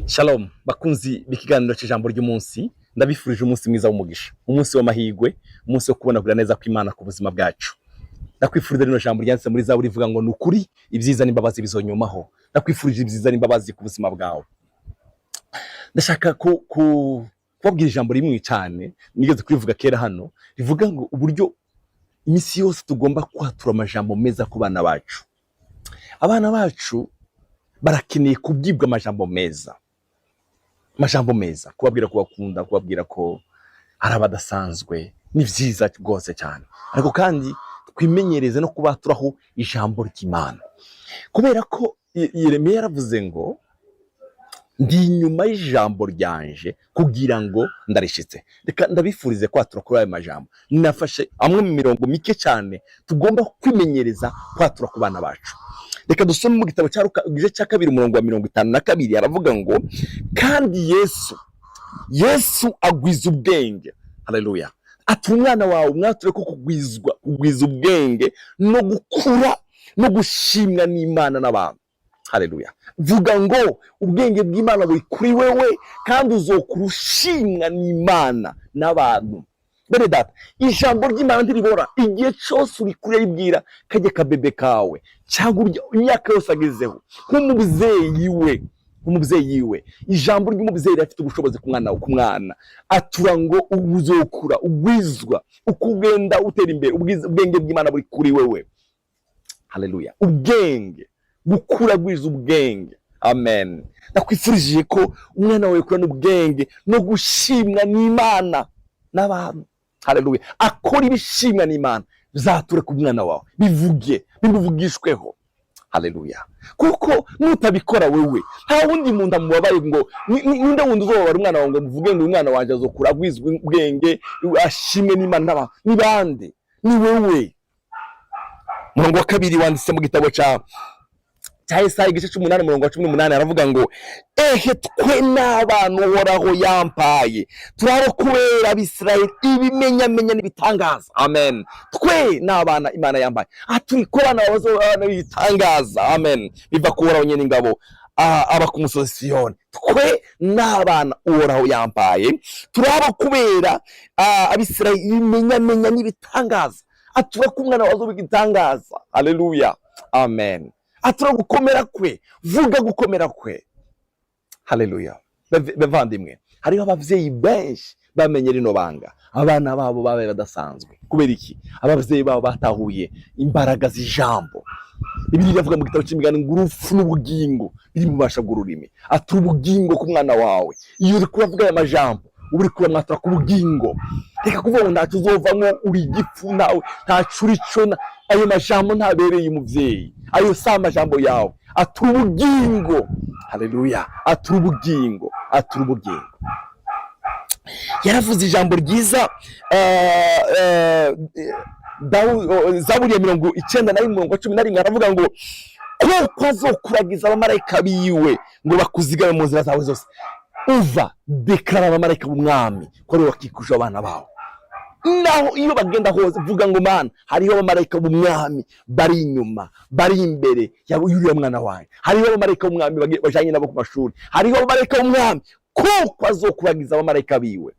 Shalom bakunzi b'ikiganiro cy'ijambo ry'umunsi, ndabifurije umunsi mwiza w'umugisha, umunsi w'amahirwe, umunsi wo kubona kugira neza kw'Imana ku buzima bwacu. Ndakwifurije rino jambo ryanditse muri Zaburi rivuga ngo: "Ni ukuri ibyiza n'imbabazi bizonyomaho." Ndakwifurije ibyiza n'imbabazi ku buzima bwawe. Ndashaka kubabwira ijambo rimwe cyane nigeze kurivuga kera hano, rivuga ngo uburyo iminsi yose tugomba kwatura amajambo meza ku bana bacu. Abana bacu barakeneye kubwibwa amajambo meza, amajambo meza, kubabwira ko bakunda, kubabwira ko ari abadasanzwe, ni vyiza rwose cyane. Ariko kandi twimenyereze no kubaturaho ijambo ry'Imana, kubera ko Yeremiya yaravuze ngo: "Ndi inyuma y'ijambo ryanje kugira ngo ndarishitse." Reka ndabifurize kwatura kuri ayo majambo. Nafashe amwe mu mirongo mike cyane tugomba kwimenyereza kwatura ku bana bacu. Reka dusome mu gitabo cya Luka, igice cya 2, umurongo wa 52. Aravuga ngo: "Kandi Yesu agwiza ubwenge." Haleluya! Ati: "Umwana wawe umwature ko kugwiza ubwenge no gukura no gushimwa n'Imana n'abantu." Haleluya! Vuga ngo ubwenge bw'Imana buri kuri wewe, kandi uzokura ushimwa n'Imana n'abantu. Bene data, ijambo ry'Imana ntiribora. Igihe cyose uri kuribwira kajya kabebe kawe cyangwa imyaka yose agezeho, nk'umubyeyi we, ijambo ry'umubyeyi rifite ubushobozi ku mwana. Ku mwana atura ngo uzokura ugwizwa uko ugenda utera imbere, ubwenge bw'Imana buri kuri wewe. Haleluya! Ubwenge, gukura gwiza ubwenge. Amen. Ndakwifurije ko umwana wawe kurana ubwenge no gushimwa n'Imana n'abantu. Haleluya! Akora ibishimwa n'Imana. Bizature ku mwana wawe, bivuge, bimuvugishweho. Haleluya! Kuko nutabikora wewe, nta wundi muntu amubabaye ngo ninde wundi uzobabara umwana wawe ngo muvuge ngo: "Uyu mwana wanjye azokura agwizwa ubwenge, ashimwe n'Imana n'abantu"? Ni bande? Ni wewe. Umurongo wa 2 wanditse mu gitabo cya Yesaya, igice c'8, umurongo wa 18, aravuga ngo: "Ehe, twe n'abana Uhoraho yampaye, turabo kubera Abisirayeli ibimenyamenya n'ibitangaza." Amen. Twe n'abana Imana yampaye, aha turi ko abana bazo abana b'ibitangaza. Amen. Biva ku Uhoraho nyene ingabo, aba ku musozi Siyoni. Twe n'abana Uhoraho yampaye, turabo kubera Abisirayeli ibimenyamenya n'ibitangaza. Atura ko umwana wawe azoba igitangaza. Haleluya, amen. Atura gukomera kwe, vuga gukomera kwe. Haleluya! Bavandimwe, hariho abavyeyi benshi bamenye rino banga, abana babo babaye badasanzwe. Kubera iki? Abavyeyi babo batahuye imbaraga z'ijambo. Bibiliya iravuga mu gitabo cy'Imigani ngo urupfu n'ubugingo biri mu bubasha bw'ururimi. Atura ubugingo ku mwana wawe. Iyo uri kuravuga aya majambo, uba uri kuramwatura ku bugingo. Reka kuvuga ngo ntacyo uzovamo, uri igifu, nawe ntacyo uri cyo. Ayo majambo ntabereye umuvyeyi, ayo si amajambo yawe. Atura ubugingo. Haleluya! Atura ubugingo, atura ubugingo. Yaravuze ijambo ryiza, Zaburi ya 91, umurongo wa 11, aravuga ngo: "Kuko azokuragiza abamarayika biwe ngo bakuzigame mu nzira zawe zose." Uva déclara abamarayika b'umwami ko aribo bakikuje abana bawe naho iyo bagenda hose. Vuga ngo: "Mana, hariho abamarayika b'umwami bari inyuma, bari imbere y'uriya mwana wanjye. Hariho abamarayika b'umwami bajanye nabo ku mashuri. Hariho abamarayika b'umwami." Kuko azokuragiza abamarayika biwe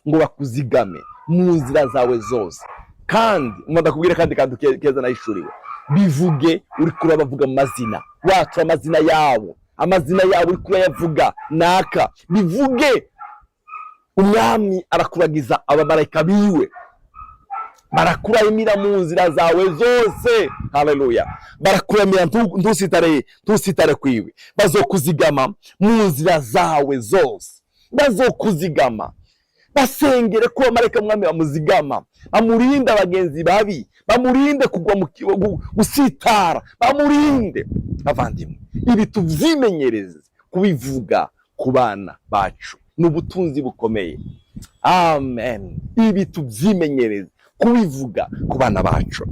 ngo bakuzigame mu nzira zawe zose. Kandi ndakubwira kandi kantu keza nahishuriwe: bivuge uri kurabavuga mu mazina, watura amazina yabo. Amazina yabo uri kurayavuga naka, bivuge. Umwami arakuragiza abamarayika biwe, barakuramira mu nzira zawe zose. Haleluya! Barakuramira, ntusitare, ntusitare kwiwe. Bazokuzigama mu nzira zawe zose, bazokuzigama. Basengere ko abamarayika b'umwami bamuzigama, bamurinde abagenzi babi, bamurinde kugwa mu gusitara, bamurinde. Bavandimwe, ibi tuvyimenyereze kubivuga ku bana bacu, ni ubutunzi bukomeye. Amen. Ibi tuvyimenyereze kubivuga ku bana bacu.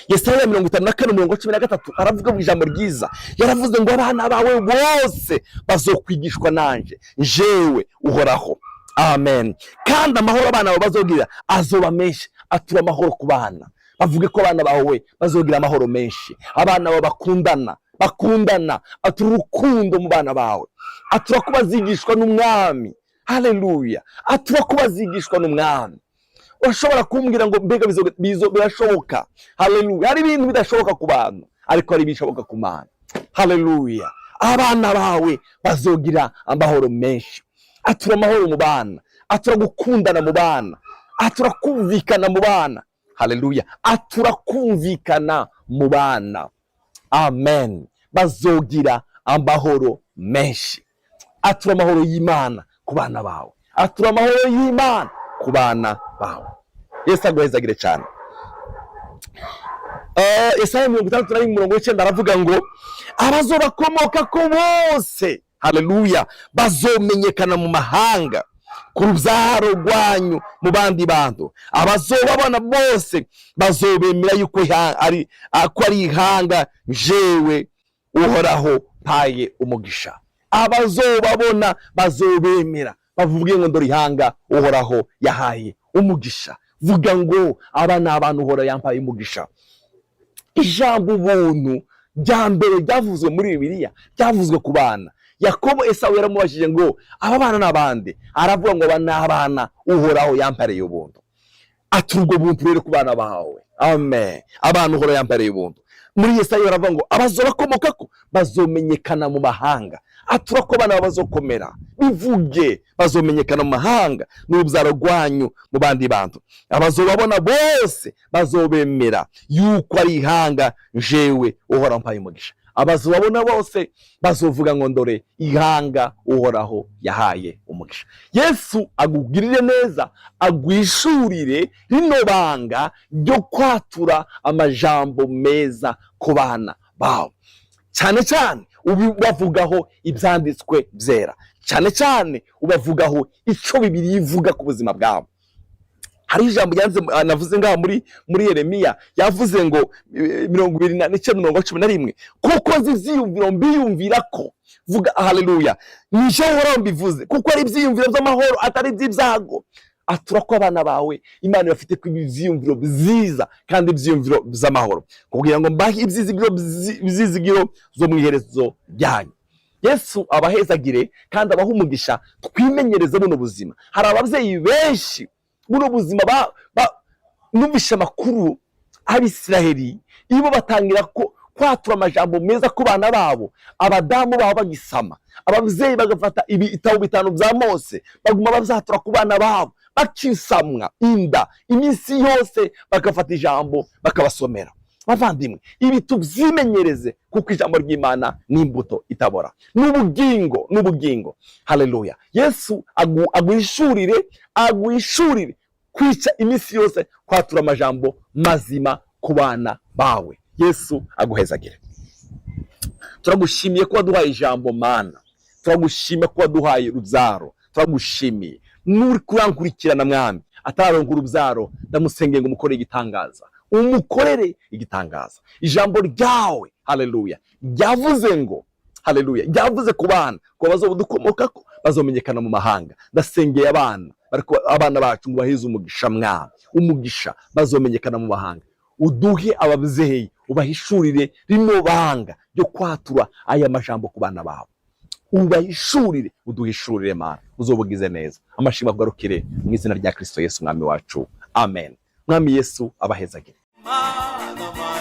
Yesaya 54, umurongo 13, aravuga mu ijambo ryiza. Yaravuze ngo: "Abana bawe bose bazokwigishwa nanje, jewe Uhoraho." Amen. Kandi amahoro abana bawe bazogira azoba menshi. Atura amahoro ku bana, bavuge ko abana bawe bazogira amahoro menshi, abana bawe bakundana. Bakundana. Atura urukundo mu bana bawe. Atura ko bazigishwa n'Umwami. Haleluya! Atura ko bazigishwa n'Umwami. Urashobora kumbwira ngo mbega birashoboka? Haleluya! Hari ibintu bidashoboka ku bantu, ariko hari ibishoboka ku Mana. Haleluya! Abana bawe bazogira amahoro menshi. Atura amahoro mu bana, atura gukundana mu bana, atura kumvikana mu bana. Haleluya! Atura kumvikana mu bana. Amen. Bazogira amahoro menshi. Atura amahoro y'Imana ku bana bawe. Atura amahoro y'Imana ku bana bawe. Yesu aguhezagire cyane. Yesaya 61 umurongo w'9 aravuga ngo abazobakomoka ko bose, haleluya, bazomenyekana mu mahanga, ku rubyaro rwanyu mu bandi bantu. Abazobabona bose bazobemera yuko ko ari ihanga jewe Uhoraho mpaye umugisha. Abazobabona bazobemera, bavuge ngo ndore ihanga Uhoraho yahaye umugisha. Vuga ngo aba ni abantu Uhoraho yampaye umugisha. Ijambo ubuntu rya mbere ryavuzwe muri Bibiliya ryavuzwe ku bana. Yakobo, Esawu yaramubajije ngo aba bana ni abande? Aravuga ngo aba ni abana Uhoraho yampareye ubuntu. Atura ubwo buntu rero ku bana bawe. Amen. Abana Uhoraho yampareye ubuntu. Muri Yesaya baravuga ngo abazobakomokako bazomenyekana mu mahanga. Atura ko abana bawe bazokomera. Bivuge, bazomenyekana mu mahanga, n'urubyaro rwanyu mu bandi bantu. Abazobabona bose bazobemera yuko ari ihanga jewe Uhoraho mpaye umugisha. Abazobabona bose bazovuga ngo ndore ihanga Uhoraho yahaye umugisha. Yesu agugirire neza, agwishurire rino banga ryo kwatura amajambo meza ku bana bawe, cyane cyane ubavugaho ibyanditswe byera, cyane cyane ubavugaho icyo Bibiliya ivuga ku buzima bwabo. Hari ijambo ryanditse, navuze ngaha muri Yeremiya, yavuze ngo 29 umurongo wa 11: kuko nzi ivyiyumviro mbiyumvira ko. Vuga haleluya! Nije Uhoraho mbivuze, kuko ari ivyiyumviro by'amahoro, atari iby'ibyago. Atura ko abana bawe Imana bafite ko ivyiyumviro byiza kandi ivyiyumviro by'amahoro, kugira ngo mbahe ivyizigiro zo mu iherezo ryanyu. Yesu abahezagire kandi abahe umugisha. Twimenyereze buno buzima. Hari ababyeyi benshi buno buzima numvishe amakuru, Abisiraheli iyo batangira ko kwatura amajambo meza ku bana babo, abadamu babo bagisama, ababyeyi bagafata ibitabo bitanu bya Mose, baguma bazatura ku bana babo bakisamwa inda, iminsi yose bagafata ijambo bakabasomera. Bavandimwe, ibi tubyimenyereze, kuko ijambo ry'Imana ni imbuto itabora, n'ubugingo, n'ubugingo. Haleluya! Yesu aguhishurire, aguhishurire kwica iminsi yose kwatura amajambo mazima ku bana bawe. Yesu aguhezagire. Turagushimiye ko waduhaye ijambo, Mana. Turagushimiye ko waduhaye urubyaro. Turagushimiye. N'uri kurankurikirana, Mwami, atararonka urubyaro, ndamusengeye ngo umukorere igitangaza, umukorere igitangaza. Ijambo ryawe, haleluya, ryavuze ngo, haleluya, ryavuze ku bana ko bazodukomokako bazomenyekana mu mahanga. Ndasengeye abana bariko, abana bacu, ngo baheze umugisha, Mwami, umugisha bazomenyekana mu mahanga. Uduhe ababyeyi, ubahishurire rino banga ryo kwatura aya majambo ku bana babo. Ubahishurire, uduhishurire, Mana, uzobugize neza. Amashimwe agarukire mu izina rya Kristo Yesu Mwami wacu. Amen. Mwami Yesu abahezagire. Mana.